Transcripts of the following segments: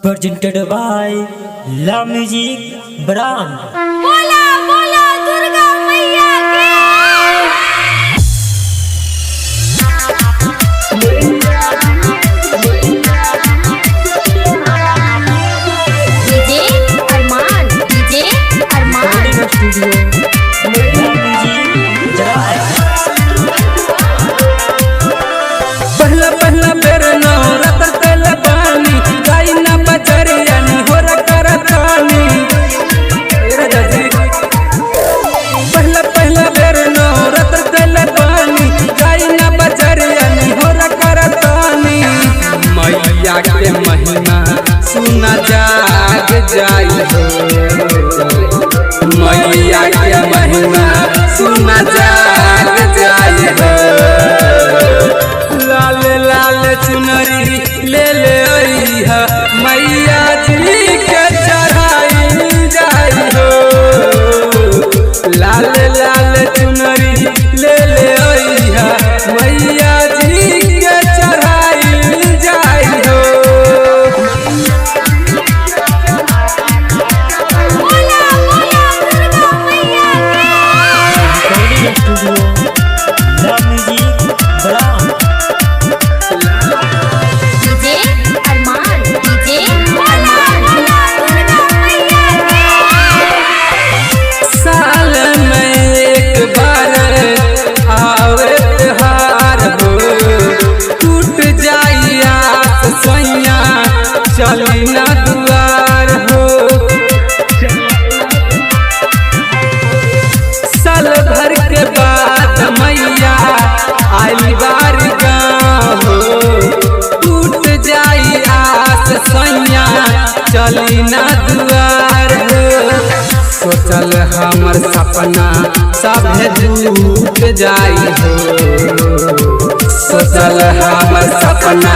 Presented by La Music Brand. बोला बोला दुर्गा मैया की। DJ Arman, DJ Arman. Recording Studio. La Music Brand. पहला पहला बेर नवरात्र तल पानी गाई ना बचरिया नी होर करतानी। ए राजा जी। पहला पहला बेर नवरात्र तल पानी गाई ना बचरिया नी होर करतानी। मैया के महिमा सुना जाग जाई हो, मैया के महिमा सुना जाग जाई हो। लाल लाल चुनरी ले ले अइहा मैया जी के चढ़ाई जाई हो। लाल लाल चुनरी ले ले अइहा मैया जी के चढ़ाई जाई हो। बोला बोला दुर्गा मैया की। Recording Studio. La Music Brand. DJ Arman, DJ Arman. बोला दुर्गा मैया की। साल में एक बार आवे त्योहार हो, टूट जाई आस सैया चली ना दुआर हो। साल भर के बाद मैया आइल बार गाँव हो, टूट जाई आस सैया चली ना दुआर हो। सोचल हमर सपना सभे टूट जाई हो, सोचल हमर सपना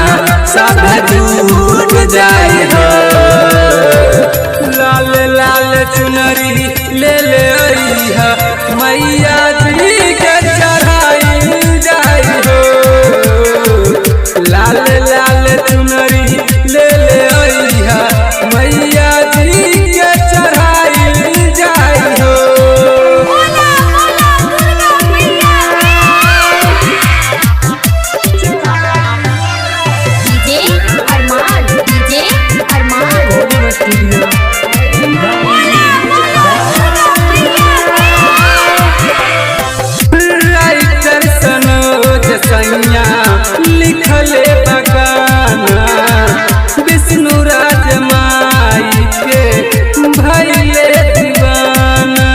सभे टूट जाई हो। लाल लाल चुनरी ले ले अइहा मैया जी के चढ़ाई जाई हो। लाल लाल चुनरी ले ले अइहा मैया जी के चढ़ाई जाई हो। बोला बोला दुर्गा मैया की। DJ Arman, DJ Arman. Recording Studio. La बोला बोला दुर्गा मैया की। राइटर सनोज सैया लिखले बगाना, विष्णु राज माई के भैले दीवाना।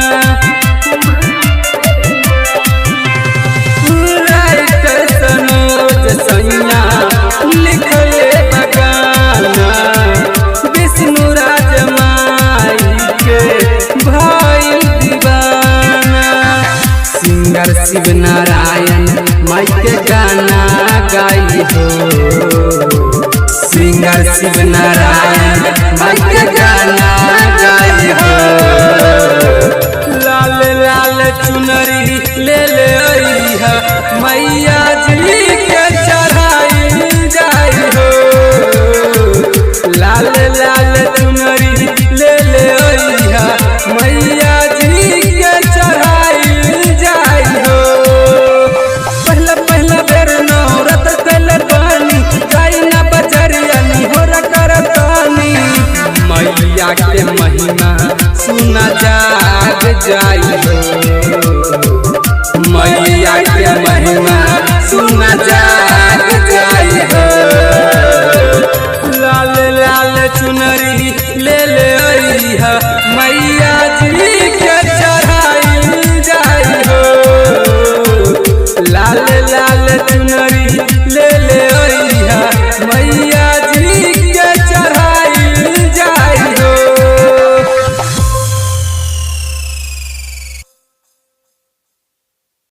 राइटर सनोज सैया लिखले बगाना, विष्णु राज माई के भैल दीवाना। सिंगर शिव नारायण माई के गाना गाई हो, सिंगर शिव नारायण माई के गाना गाई हो। लाल लाल चुनरी ले ले अइहा मैया जी के चढ़ाई जाई हो। लाल लाल चुनरी ले ले अइहा मैया जी के चढ़ाई जाई हो। पहला पहला बेर नवरात्र तल पानी गाई ना बचरिया नी होरा करतानी। मैया के महिमा सुना जाग जाई।